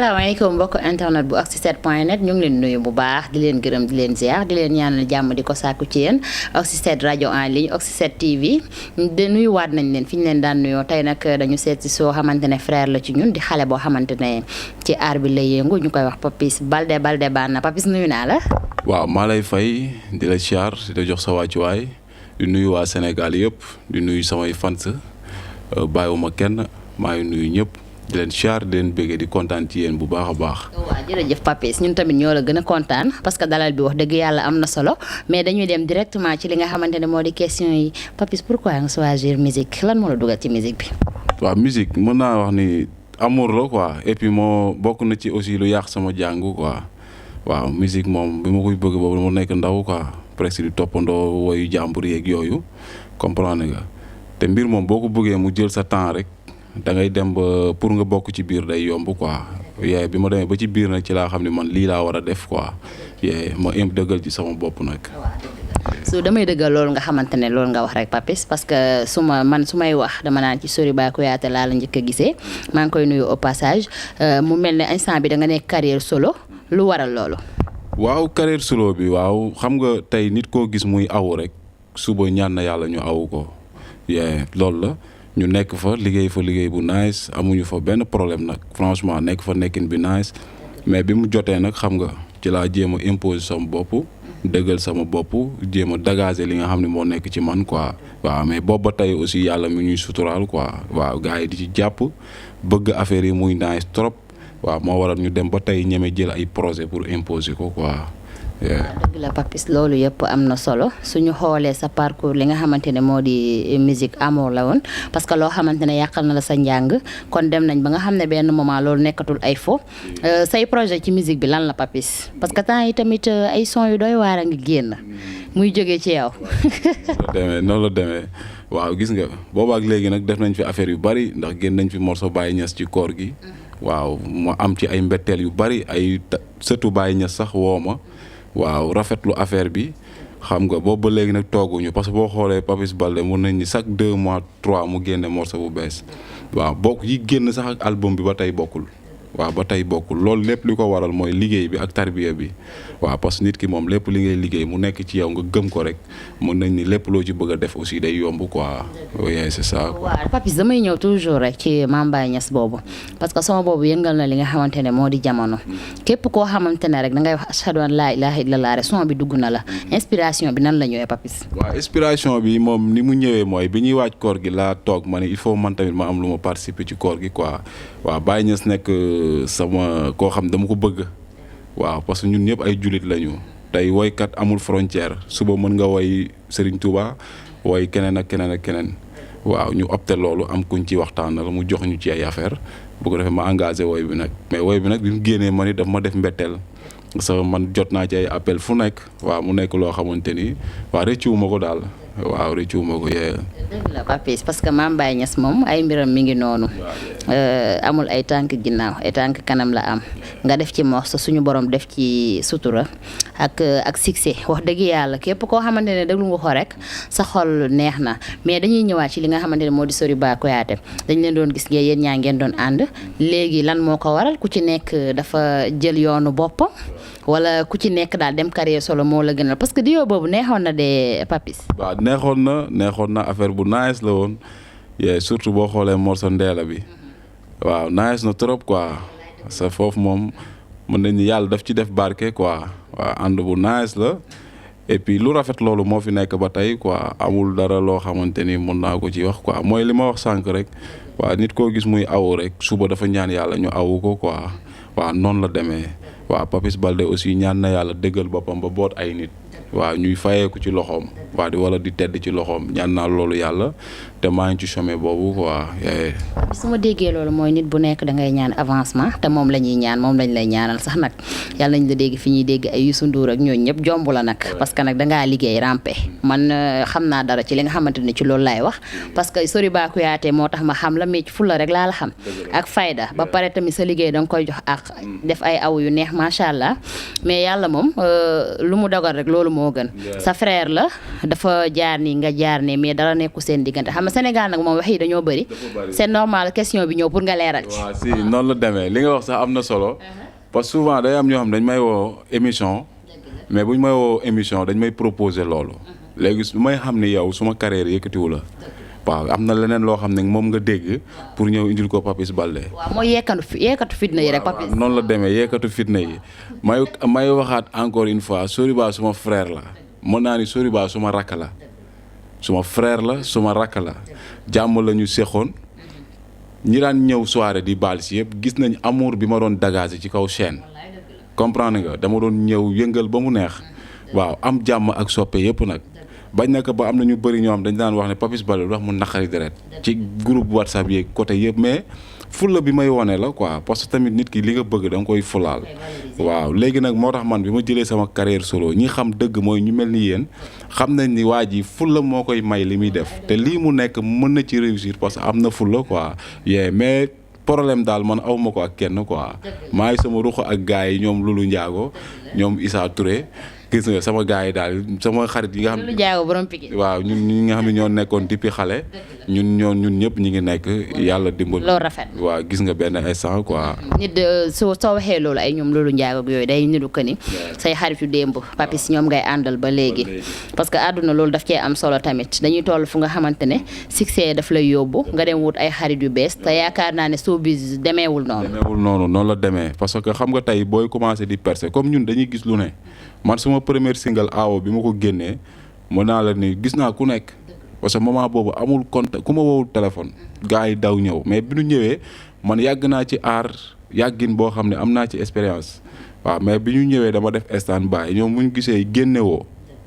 salaamaaleykum mbokk internet bu Oxy7.net ñu ngi leen nuyu bu baax di leen gërëm di leen ziar di leen ñaanal jàmm di ko sàkku ci yéen Oxy7 rajo en ligne Oxy7 TV de nuyuwaat nañ leen fi ñu leen daan nuyoo tey nag dañu seet si soo xamante ne frère la ci ñun di xale boo xamante ne ci aar bi lay yëngu ñu koy wax Papis Balde Bana Papis nuyu naa la. waaw maa lay fay di la ziar di la jox sa wàccuwaay di nuyu waa Sénégal yëpp di nuyu samay fans bàyyiwuma kenn maa ngi nuyu ñëpp. di leen char di leen bëggee di kontaan ci yéen bu baax a baax. waaw jërëjëf Papis ñun tamit ñoo la gën a kontaan parce que dalal bi wax dëgg yàlla am na solo mais dañuy dem directement ci li nga xamante ne moo di question yi Papis pourquoi nga choisir musique lan moo la dugal ci musique bi. waaw musique mën naa wax ni amour la quoi et puis moo bokk na ci aussi lu yàq sama jàngu quoi waaw musique moom bi ma koy bëgg boobu mu nekk ndaw quoi presque di toppandoo woyu jàmbur yeeg yooyu comprendre nga te mbir moom boo ko bëggee mu jël sa temps rek. da ngay dem ba pour nga bokk ci biir day yomb quoi yee bi ma demee ba ci biir nag ci laa xam ne man lii laa war a def quoi yee ma dëggal ci sama bopp nag. su damay dëggal loolu nga xamante ne loolu nga wax rek Papis parce que su may wax dama naan ci Soriba Kouyaté laa la njëkk a gisee maa ngi koy nuyu au passage mu mel ne instant bi da nga nekk carrière solo lu waral loolu. waaw carrière solo bi waaw xam nga tey nit koo gis muy aw rek suba ñaan na yàlla ñu aw ko yee loolu la. ñu nekk fa liggéey bu nice amuñu fa benn problème nag franchement nekk fa nekkin bi nice mais bi mu jotee nag xam nga ci laa jéem a imposer sama bopp dëggal sama bopp jéem a dégager li nga xam ne moo nekk ci man quoi waaw mais boobu ba tey aussi yàlla mi ñuy suturaal quoi waaw gars yi di ci jàpp bëgg affaire yi muy nice trop waaw moo waral ñu dem ba tey ñeme jël ay projet pour imposer ko quoi. dëgg la Papis loolu yëpp am na solo suñu xoolee sa parcours li nga xamante ne moo di musique amour la woon parce que loo xamante ne yàqal na la sa njàng kon dem nañ ba nga xam ne benn moment loolu nekkatul ay fo say projet ci musique bi lan la Papis parce que temps yi tamit ay son yu doy waar a ngi génn muy jógee ci yow. noonu la demee waaw gis nga boobu ak léegi nag def nañ fi affaire yu bari ndax génn nañ fi morceau Baye Niass ci koor gi waaw mu am ci ay mbetteel yu bari ay sëtu Baye Niass sax woo ma waaw rafetlu affaire bi xam nga boobu ba léegi nag tooguñu parce que boo xoolee Papis Balde mun nañ ni chaque 2 mois 3 mu génne morceau bu bees waaw bokk yi génn sax ak album bi ba tey bokkul waaw ba tey bokkul loolu lépp li ko waral mooy liggéey bi ak tarbiya bi waaw parce que nit ki moom lépp li ngay liggéey mu nekk ci yow nga gëm ko rek mun nañ ni lépp loo ci bëgg a def aussi day yomb quoi oui c'est ça. waaw Papis damay ñëw toujours rek ci Mame Baye Niass boobu parce que son boobu yëngal na li nga xamante ne moo di jamono képp koo xamante ne rek da ngay wax ashhadu an laa ilaaha illallah rek son bi dugg na la inspiration bi nan la ñëwee Papis. waaw inspiration bi moom ni mu ñëwee mooy bi ñuy waaj koor gi laa toog ma ne il faut man tamit ma am lu ma participer ci koor gi quoi waaw Baye Niass nekk sama koo xam dama ko bëgg waaw parce que ñun ñëpp ay jullit lañu tey woykat amul frontière suba mën nga woy Serigne Touba woy keneen ak keneen waaw ñu opté loolu am kuñ ci waxtaanal mu jox ñu ci ay affaire bu ko defee ma engagé woy bi nag mais woy bi nag bi mu génnee ma ni daf ma def mbetteel parce que man jot naa ci ay appel fu nekk waaw mu nekk loo xamante ni waaw rëccuwuma ko daal waaw rëccuwuma ko yee. dëgg la Papis parce que Mame Baye Niass moom ay mbiram mi ngi noonu amul ay tànk ginnaaw ay tànk kanam la am nga def ci morceau suñu borom def ci sutura ak succès wax dëgg yàlla képp koo xamante ne déglu nga ko rek sa xol neex na mais dañuy ñëwaat ci li nga xamante ne moo di Soriba Kouyaté dañ leen doon gis ngeen yéen ñaa ngeen doon ànd léegi lan moo ko waral ku ci nekk dafa jël yoonu boppam wala ku ci nekk daal dem carrière solo moo la gënal parce que diwo boobu neexoon na de Papis. waaw neexoon na affaire bu nice la woon surtout boo xoolee morceau Ndeela bi waaw nice na trop quoi parce que foofu moom mën nañ ni yàlla daf ci def barke quoi waaw ànd bu nice la et puis lu rafet loolu moo fi nekk ba tey quoi amul dara loo xamante ni mën naa ko ci wax quoi mooy li ma wax sànq rek waaw nit koo gis muy awu rek suba dafa ñaan yàlla ñu awu ko quoi waaw noonu la demee waaw Papis Balde aussi ñaan na yàlla dëggal boppam ba boot ay nit waaw ñuy fayeeku ci loxoom waaw di wala di tedd ci loxoom ñaan naa loolu yàlla te maa ngi ci chemin boobu quoi. su ma déggee loolu mooy nit bu nekk da ngay ñaan avancement te moom la ñuy ñaan moom lañ lay ñaanal sax nag yàlla nañ la dégg fi ñuy dégg ay Youssou Ndour ak ñooñu ñëpp jomb la nag parce que nag dangaa liggéey rampe man xam naa dara ci li nga xamante ne ci loolu laay wax parce que Soriba Kouyaté moo tax ma xam la mais ci fulla rek laa la xam ak fayda ba pare tamit sa liggéey da nga koy jox ak def ay aw yu neex macha allah mais yàlla moom lu mu dogal rek loolu moo gën sa frère la dafa jaar ni nga jaar ne mais dara nekku seen diggante xam nga Sénégal nag moom wax yi dañoo bëri c'est normal question bi ñëw pour nga leeral ci. waaw si noonu la demee li nga wax sax am na solo parce que souvent day am ñoo xam dañ may woo émission mais bu ñu may woo émission dañ may proposer loolu léegi su may xam ni yow suma carrière yëkkatiwu la waaw am na leneen loo xam ne moom nga dégg pour ñëw indil ko Papis Baldé. waaw mooy yeekatu fitna yi rek Papis. noonu la demee yeekatu fitna yi may waxaat encore une fois Soriba suma frère la mën naa ni Soriba suma rakk la suma frère la suma rakk la jàmm la ñu séqoon ñi daan ñëw soirée di baal si yëpp gis nañ amour bi ma doon dagager ci kaw chaîne comprendre nga dama doon ñëw yëngal ba mu neex waaw am jàmm ak soppe yëpp nag. bañ na ko ba am na ñu bëri ñoo xam dañ daan wax ne Papis Baldé wax mu naqari deret ci groupe WhatsApp yeeg côté yëpp mais fulla bi may wone la quoi parce que tamit nit ki li nga bëgg da nga koy fulaal waaw léegi nag moo tax man bi ma jëlee sama carrière solo ñi xam dëgg mooy ñu mel ni yéen xam nañ ni waa ji fulla moo koy may li muy def te lii mu nekk mën na ci réussir parce que am na fulla quoi mais problème daal man awma ko ak kenn quoi maa ngi sama ruux ak gars yi ñoom Lulu Ndiago ñoom Issa Touré gis nga sama gars yi daal sama xarit yi nga xam ne waaw ñun ñi nga xam ne ñoo nekkoon depuis xale ñun ñëpp ñi ngi nekk yàlla dimbal loolu rafet waaw gis nga benn instant quoi nit soo waxee loolu ay ñoom loolu njaago ak yooyu day nidu que ni say xaritu démb Papis ñoom ngay àndal ba léegi parce que àdduna loolu daf cee am solo tamit dañuy toll fu nga xamante ne succès daf lay yóbbu nga dem wut ay xarit yu bees te yaakaar naa ne showbiz demeewul noonu la demee parce que xam nga tey booy commencé di percer comme ñun dañuy gis lu ne man suma premier single aawo bi ma ko génnee mën naa la ni gis naa ku nekk parce que moment boobu amul contact ku ma wowul téléphone gars yi daw ñëw mais bi ñu ñëwee man yàgg naa ci aar yàggin boo xam ne am naa ci expérience waaw mais bi ñu ñëwee dama def stand by ñoom bu ñu gisee génnewoo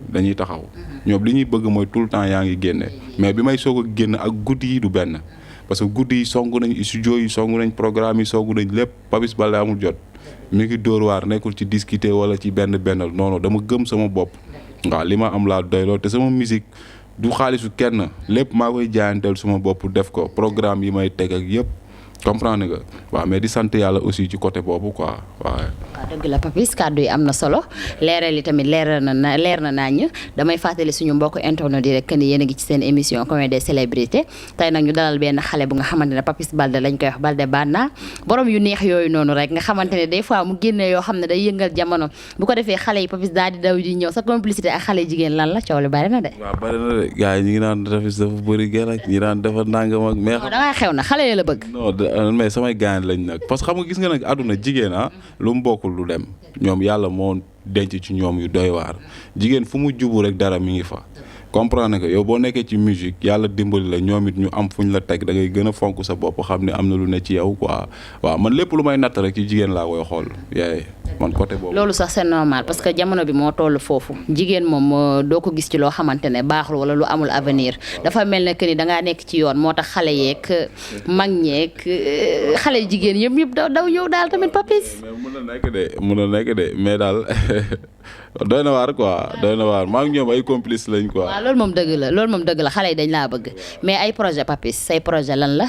dañuy taxaw ñoom li ñuy bëgg mooy tout le temps yaa ngi génne mais bi may soog a génn ak guddi yi du benn parce que guddi yi songu nañ studio yi songu nañ programme yi songu nañ lépp Papis Baldé amul jot mi ngi dóor waar nekkul ci discuter wala ci benn non dama gëm sama bopp waaw li ma am laa doyloo te sama musique du xaalisu kenn lépp maa koy jaayanteel suma bopp def ko programme yi may teg ak yëpp comprendre nga waaw mais di sant yàlla aussi ci côté boobu quoi waaw. dëgg la Papis kàddu yi am na solo leeral yi tamit leer na nañ damay fàttali suñu mbokk internet yi rek ni yéen a ngi ci seen émission Comédie des célébrités tey nag ñu dalal benn xale bu nga xamante ne Papis Baldé lañ koy wax Baldé Banna borom yu neex yooyu noonu rek nga xamante ne des fois mu génne yoo xam ne day yëngal jamono bu ko defee xale yi Papis daal di daw di ñëw sa complicité ak xale jigéen lan la coow li bari na de. waaw bari na de gars yi ñu ngi naan Papis dafa bëri gën ak ñi naan dafa nangam ak. mais da ngaa xew na xale yi la bëgg. non mais samay gaañ lañ nag parce que xam nga gis nga nag àdduna jigéen lu mu bokkul lu dem ñoom yàlla moo denc ci ñoom yu doy waar jigéen fu mu jubu rek dara mi ngi fa comprendre que yow boo nekkee ci musique yàlla dimbali la ñoom it ñu am fuñ la teg da ngay gën a fonk sa bopp xam ne am na lu ne ci yow quoi waaw man lépp lu may natt rek ci jigéen laa koy xool yaay man côté boobu. loolu sax c'est normal parce que jamono bi moo toll foofu jigéen moom doo ko gis ci loo xamante ne baaxul wala lu amul avenir dafa mel ne que ni dangaa nekk ci yoon moo tax xale yeeg mag ñeeg xale jigéen yëpp daw ñëw daal tamit Papis. mais mun na nekk de mais daal doy na waar quoi doy na waar maa ngi ñoom ay complice lañ quoi. waaw loolu moom dëgg la xale yi dañ laa bëgg mais ay projet Papis say projet lan la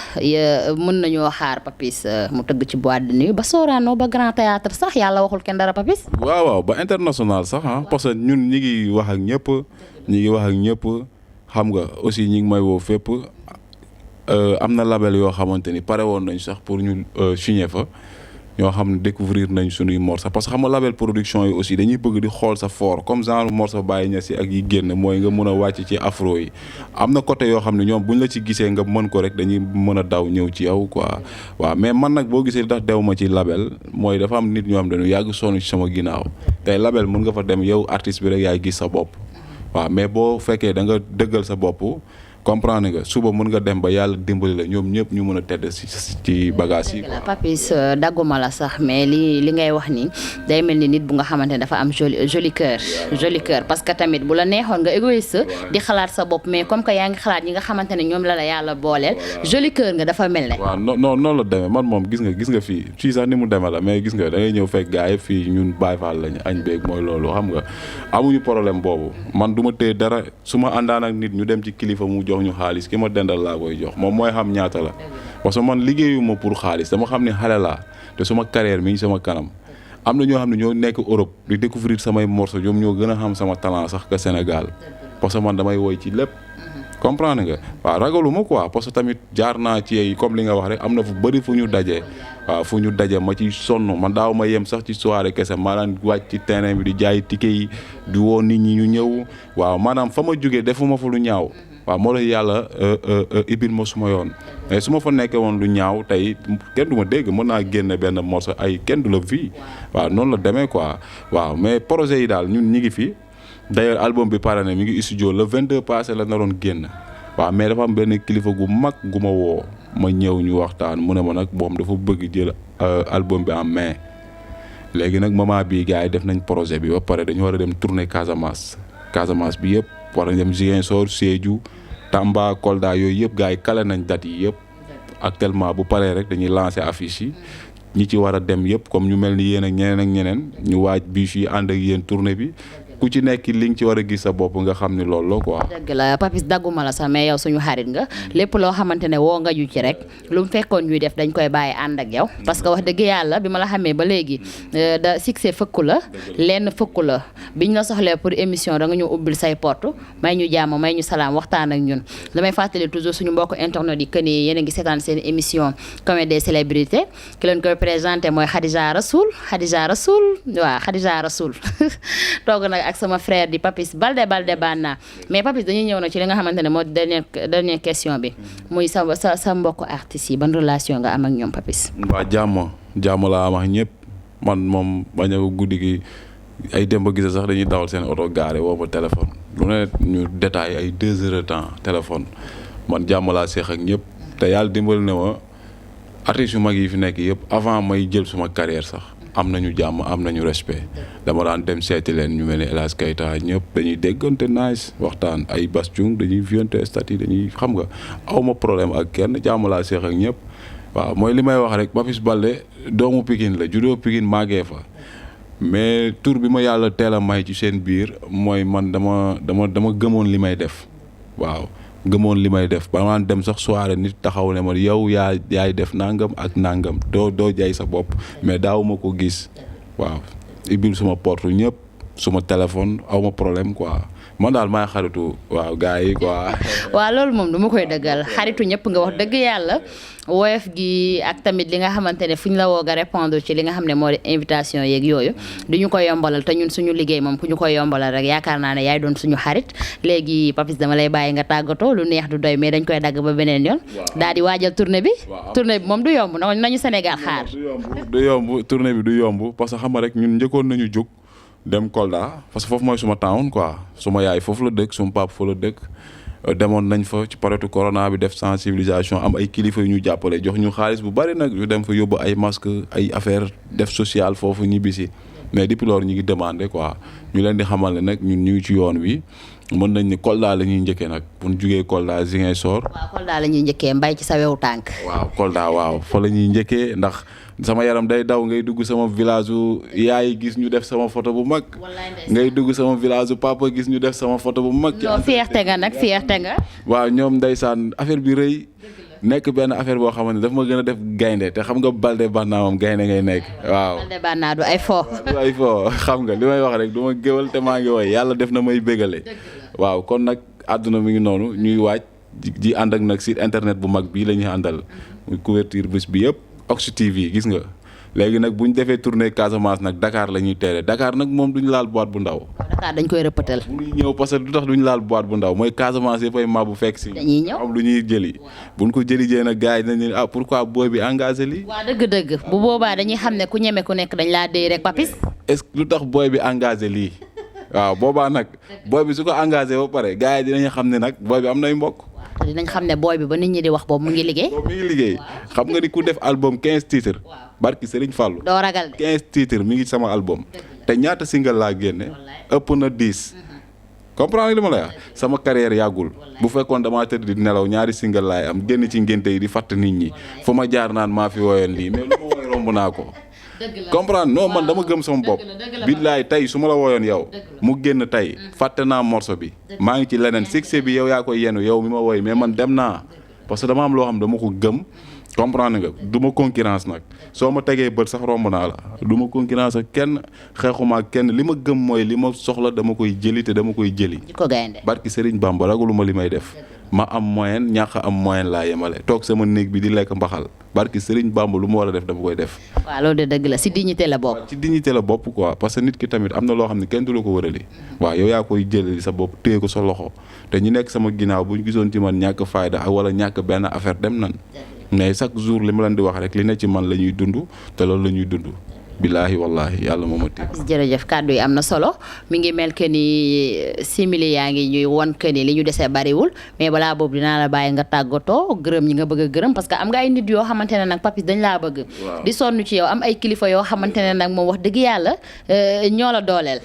mën nañoo xaar Papis mu tëgg ci boîte de nuit ba Sorano ba Grand Théâtre sax yàlla waxul kenn dara Papis. waaw ba international sax parce que ñun ñi ngi wax ak ñëpp xam nga aussi ñi ngi may woo fépp am na label yoo xamante ni pare woon nañ sax pour ñu signer fa. ñoo xam ne découvrir nañ suñuy morceau parce que xam nga label production yi aussi dañuy bëgg di xool sa fort comme genre morceau Baye Niass ak yi génn mooy nga mën a wàcc ci afro yi am na côté yoo xam ne ñoom buñ la ci gisee nga mën ko rek dañuy mën a daw ñëw ci yow quoi waaw mais man nag boo gisee li tax dew ma ci label mooy dafa am nit ñoo xam dañu yàgg sonn ci sama ginnaaw tey label mën nga fa dem yow artiste bi rek yaay gis sa bopp waaw mais boo fekkee da nga dëggal sa bopp comprendre nga suba mën nga dem ba yàlla dimbali la ñoom ñëpp ñu mën a tedd ci bagage yi. Papis dagguma la sax mais li ngay wax ni day mel ni nit bu nga xamante ne dafa am joli cœur parce que tamit bu la neexoon nga égoïste di xalaat sa bopp mais comme que yaa ngi xalaat ñi nga xamante ne ñoom la yàlla booleel joli cœur nga dafa mel ne. waaw non noonu la demee man moom gis nga fii sax ni mu demee la mais gis nga da ngay ñëw fekk gars yi fii ñun Baye Fall lañu añ beeg mooy loolu xam nga amuñu problème boobu man du ma téye dara su ma àndaan ak nit ñu dem ci kilifa mu jox ñu xaalis ki ma dendal laa koy jox moom mooy xam ñaata la parce que man liggéeyuma pour xaalis dama xam ne xale laa te suma carrière mi ngi sama kanam am na ñoo xam ne ñoo nekk Europe di découvrir samay morceaux ñoom ñoo gën a xam sama talent sax que Sénégal parce que man damay woy ci lépp comprendre nga waaw ragaluma quoi parce que tamit jaar naa ci ay comme li nga wax rek am na fu bëri fu ñu dajee waaw fu ñu daje ma ci sonn man daaw ma yem sax ci soirée kese maa daan wàcc ci terrain bi di jaay ticket yi di woo nit ñi ñu ñëw waaw maanaam fa ma jógee defuma fa lu ñaaw waaw moo tax yàlla ibil ma suma yoon mais su ma fa nekkee woon lu ñaaw tey kenn du ma dégg mën naa génne benn morceau ay kenn du la fii waaw noonu la demee quoi waaw mais projet yi daal ñun ñi ngi fi d'ailleurs album bi pare na mi ngi studio le 22 passé la naroon génn waaw mais dafa am benn kilifa gu mag gu ma woo ma ñëw ñu waxtaan mu ne ma nag moom dafa bëgg jël album bi en main léegi nag moment bii gars yi def nañ projet bi ba pare dañu war a dem tourner Casamance bi yëpp war a dem Ziguinchor Sédhiou Tamba Kolda yooyu yëpp gars yi kale nañ date yi yëpp actuellement bu paree rek dañuy lancer affiche yi ñi ci war a dem yëpp comme ñu mel ni yéen ak ñeneen ñu waaj biche yi ànd ak yéen tournée bi ku ci nekk li nga ci war a gis sa bopp nga xam ni loolu la quoi. dëgg la Papis dagguma la sax mais yow suñu xarit nga lépp loo xamante ne woo nga ñu ci rek lu mu fekkoon ñuy def dañ koy bàyyi ànd ak yow parce que wax dëgg yàlla bi ma la xamee ba léegi da succès fëkku la lenn fëkku la biñ la soxlee pour émission da nga ñu ubbil say porte may ñu jàmm may ñu salaam waxtaan ak ñun damay fàttali toujours suñu mbokk internet yi que ni yéen a ngi seetaan seen émission Comédie des célébrités ki leen koy présenté mooy Khadija Rassoul waaw Khadija Rassoul toog nag ak sama frère di Papis Balde Banna mais Papis dañuy ñëw nag ci li nga xamante ne moo dernière question bi muy sa mbokk artistes yi ban relation nga am ak ñoom Papis. waa jàmm laa am ak ñëpp man moom bañ a guddi gi ay démb gise sax dañuy dawal seen oto gaare woo ma téléphone lu ne ñu détail ay 2 heures de temps téléphone man jàmm laa seex ak ñëpp te yàlla dimbali ne ma artistes yu mag yi fi nekk yëpp avant may jël suma carrière sax am nañu jàmm am nañu respect dama daan dem seeti leen ñu mel ni El Hadj Keita ñëpp dañuy déggante nice waxtaan ay Bass Thioung dañuy viante statut dañuy xam nga awma problème ak kenn jàmm laa seex ak ñëpp waaw mooy li may wax rek Papis Balde doomu Pikine la juddoo Pikine màggee fa mais tur bi ma yàlla teel a may ci seen biir mooy man dama gëmoon li may def waaw gëmoon li may def ba ma dem sax soirée nit taxaw ne ma yow yaay def nangam ak nangam doo jaay sa bopp mais daawuma ko gis waaw ibil suma porte ñëpp suma téléphone awma problème quoi man daal maay xaritu waaw gars yi quoi. waaw loolu moom du ma koy dëggal xaritu ñëpp nga wax dëgg yàlla woyof gi ak tamit li nga xamante ne fu ñu la woo nga répondre ci li nga xam ne moo di invitation yeeg yooyu du ñu ko yombalal te ñun suñu liggéey moom ku ñu ko yombalal rek yaakaar naa ne yaay doon suñu xarit léegi Papis dama lay bàyyi nga tàggatoo lu neex du doy mais dañ koy dagg ba beneen yoon. daal di waajal tournée bi. tournée bi moom du yomb nañu Sénégal xaar. du yomb tournée bi du yomb parce que xam nga rek ñun njëkkoon nañu jóg dem Kolda parce que foofu mooy suma town quoi suma yaay foofu la dëkk suma pap foofu la dëkk demoon nañ fa ci période corona bi def sensibilisation am ay kilifa yu ñu jàppale jox ñu xaalis bu bari nag ñu dem fa yóbbu ay masque ay affaire def social foofu ñibbisi mais depuis loolu ñu ngi demandé quoi ñu leen di xamal ne nag ñun ñu ngi ci yoon wi mën nañ ni Kolda la ñuy njëkkee nag bu ñu jugee Kolda Ziguinchor. waaw Kolda la ñuy njëkkee mbay ci sa wewu tànk. waaw Kolda waaw fa la ñuy njëkkee ndax sama yaram day daw ngay dugg sama village u yaay gis ñu def sama photo bu mag. ngay dugg sama village u papa gis ñu def sama photo bu mag. non fierté nga nag fierté nga. waaw ñoom ndeysaan affaire bi rëy. nekk benn affaire boo xamante ne daf ma gën a def gaynde te xam nga Balde Banna moom gaynde ngay nekk waaw. Balde Banna du ay fo. du ay fo xam nga li may wax rek du ma géwal te maa ngi woy yàlla def na may bégale. waaw kon nag àdduna mi ngi noonu ñuy waaj di ànd ak nag site internet bu mag bii la ñuy àndal muy couverture bés bi yëpp Ox TV gis nga léegi nag bu ñu defee tournée Casamance nag Dakar la ñuy teere Dakar nag moom duñu laal boîte bu ndaw. Dakar dañ koy rëppatal. bu ñuy ñëw parce que lu tax duñu laal boîte bu ndaw mooy Casamance yëpp ay bu fekk si. dañuy ñëw am lu ñuy jëli. buñ ko jëli jee nag gars yi dañ ne pourquoi booy bi engagé lii. waaw dëgg-dëgg bu boobaa dañuy xam ne ku ñeme ku nekk dañ laa déy rek Papis. est-ce que lu tax booy bi engagé lii waaw boobaa nag booy bi su ko engagé ba pare gars yi dinañ xam ne nag booy bi am nay mbokk. te dinañ xam ne booy bi ba nit ñi di wax boobu mu ngi liggéey. boobu mi ngi liggéey xam nga ni ku def album 15 titres. barki Serigne Fallou. doo ragal de 15 titres mi ngi sama album. te ñaata single laa génne. ëpp na 10. comprendre li ma lay wax sama carrière yàggul. bu fekkoon damaa tëdd di nelaw ñaari single laay am génn ci ngénte yi di fàtt nit ñi fu ma jaar naan maa fi woyoon lii mais lu ma woy romb naa ko. comprendre non man dama gëm sama bopp. billaay tey su ma la woyoon yow. mu génn tey fàtte naa morceau bi. maa ngi ci leneen succès bi yow yaa koy yenu yow mi ma woy mais man dem naa. parce que dama am loo xam dama ko gëm comprendre nga du ma concurrence nag soo ma tegee bët sax romb naa la du ma concurrence ak kenn xeexuma ak kenn li ma gëm mooy li ma soxla dama koy jëli te dama koy jëli. jikko gaynde barki Serigne Bamba raguluma li may def ma am moyen ñàkk am moyen laa yemale toog sama néeg bi di lekk mbaxal barki Serigne Bamba lu ma war a def dama koy def. waaw loolu de dëgg la si dignité la bopp. ci dignité la bopp quoi parce que nit ki tamit am na loo xam ne kenn du la ko wërali. waaw yow yaa koy jëlali sa bopp téye ko sa loxo te ñu nekk sama ginnaaw bu ñu gisoon ci man ñàkk fayda ak wala ñàkk benn affaire dem nan mais chaque jour li ma leen di wax rek li ne ci man la ñuy dund te loolu la ñuy dund. billaahi wallaahi yàlla moo ma tiim. jërëjëf kàddu yi am na solo mi ngi mel que ni simili yaa ngi ñuy won que ni li ñu desee bariwul mais balaa boobu dinaa la bàyyi nga tàggatoo gërëm ñi nga bëgg a gërëm parce que am nga ay nit yoo xamante ne nag Papis dañ laa bëgg. di sonn ci yow am ay kilifa yoo xamante ne nag moom wax dëgg yàlla ñoo la dooleel.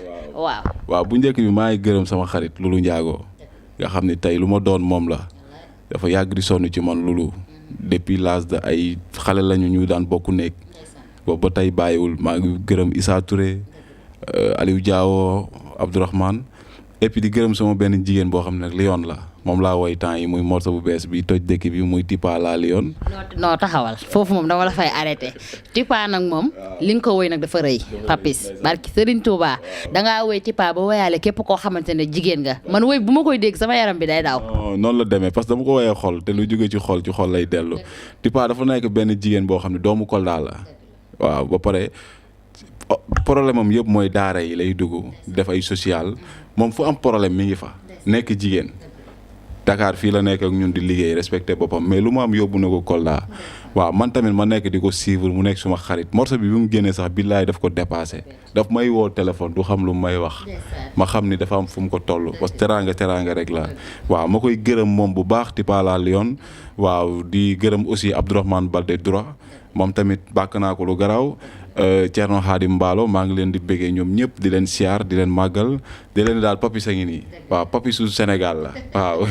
waaw bu njëkk bi maa ngi gërëm sama xarit Lulu Ndiago nga xam ni tey lu ma doon moom la dafa yàgg di sonn ci man Lulu depuis l'âge de ay xale lañu ñu daan bokk nekk. boobu ba tey bàyyiwul maa ngi gërëm Issa Touré Aliou Diawo Abdourahmane et puis di gërëm sama benn jigéen boo xam ne nag Lion la moom laa woy temps yi muy morceau bu bees bi toj dëkk bi muy Tipa la Lion. non taxawal foofu moom dama la fay arrêté Tipa nag moom li nga ko woy nag dafa rëy Papis barki Serigne Touba dangaa woy Tipa ba woyaale képp koo xamante ne jigéen nga man woy bu ma koy dégg sama yaram bi day daaw. noonu la demee parce que dama ko woyee xol te lu jógee ci xol lay dellu Tipa dafa nekk benn jigéen boo xam ne doomu Kolda la. waaw ba pare problème am yëpp mooy daara yi lay dugg def ay social moom fu am problème mi ngi fa nekk jigéen Dakar fii la nekk ak ñun di liggéey respecté boppam mais lu mu am yóbbu na ko Kolda waaw man tamit ma nekk di ko suivre mu nekk suma xarit morceau bi mu génnee sax billaay daf ko dépassé daf may woo téléphone du xam lu may wax ma xam ni dafa am fu mu ko toll parce que teraanga rek la waaw ma koy gërëm moom bu baax Tipa la Lion waaw di gërëm aussi Abdourahmane Baldé Droit moom tamit bàkk naa ko lu garaaw Thierno Khadim Mballo maa ngi leen di bëggee ñoom ñëpp di leen siyaar di leen màggal di leen daal Papis a ngi nii waaw Papisu Sénégal la waaw.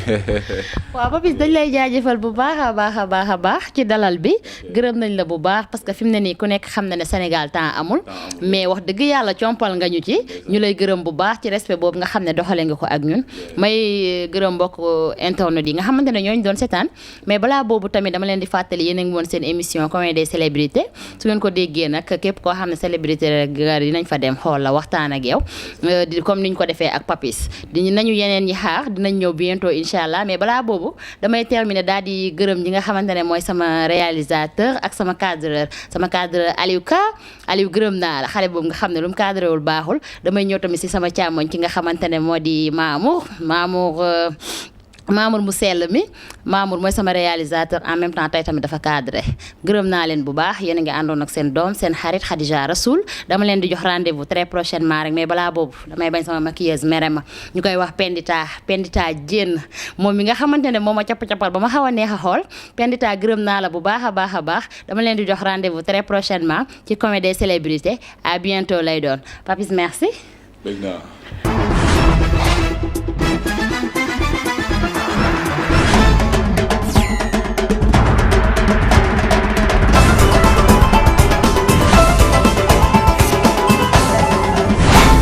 waaw Papis dañ lay jaajëfal bu baax a baax a baax a baax ci dalal bi gërëm nañ la bu baax parce que fi mu ne nii ku nekk xam na ne Sénégal temps amul mais wax dëgg yàlla compal nga ñu ci ñu lay gërëm bu baax ci respect boobu nga xam ne doxale nga ko ak ñun may gërëm mbokk internet yi nga xamante ne ñooñu doon seetaan mais balaa boobu tamit dama leen di fàttali yéen a ngi woon seen émission Comédie des célébrités su ngeen ko déggee nag képp koo xam ne célébrité rek dinañ fa dem xool la waxtaan ak yow comme niñ ko defee ak Papis nañu yeneen ñi xaar dinañ ñëw bientôt incha allah mais balaa boobu damay terminer daal di gërëm ñi nga xamante ne mooy sama réalisateur ak sama cadreur Aliou gërëm naa la xale boobu nga xam ne lu mu cadrewul baaxul damay ñëw tamit si sama càmmoñ ki nga xamante ne moo di Mamour mu sell mi Mamour mooy sama réalisateur en même temps tey tamit dafa cadré gërëm naa leen bu baax yéen a ngi àndoon ak seen doom seen xarit Khadija Rasoul dama leen di jox rendez-vous très prochainement rek mais balaa boobu damay bañ sama maquilleuse mere ma ñu koy wax Pendita Diène moom mi nga xamante ne moom ma capp-cappal ba ma xaw a neex a xool Pendita gërëm naa la bu baax a baax dama leen di jox rendez-vous très prochainement ci Comédie des célébrités à bientôt lay doon Papis merci.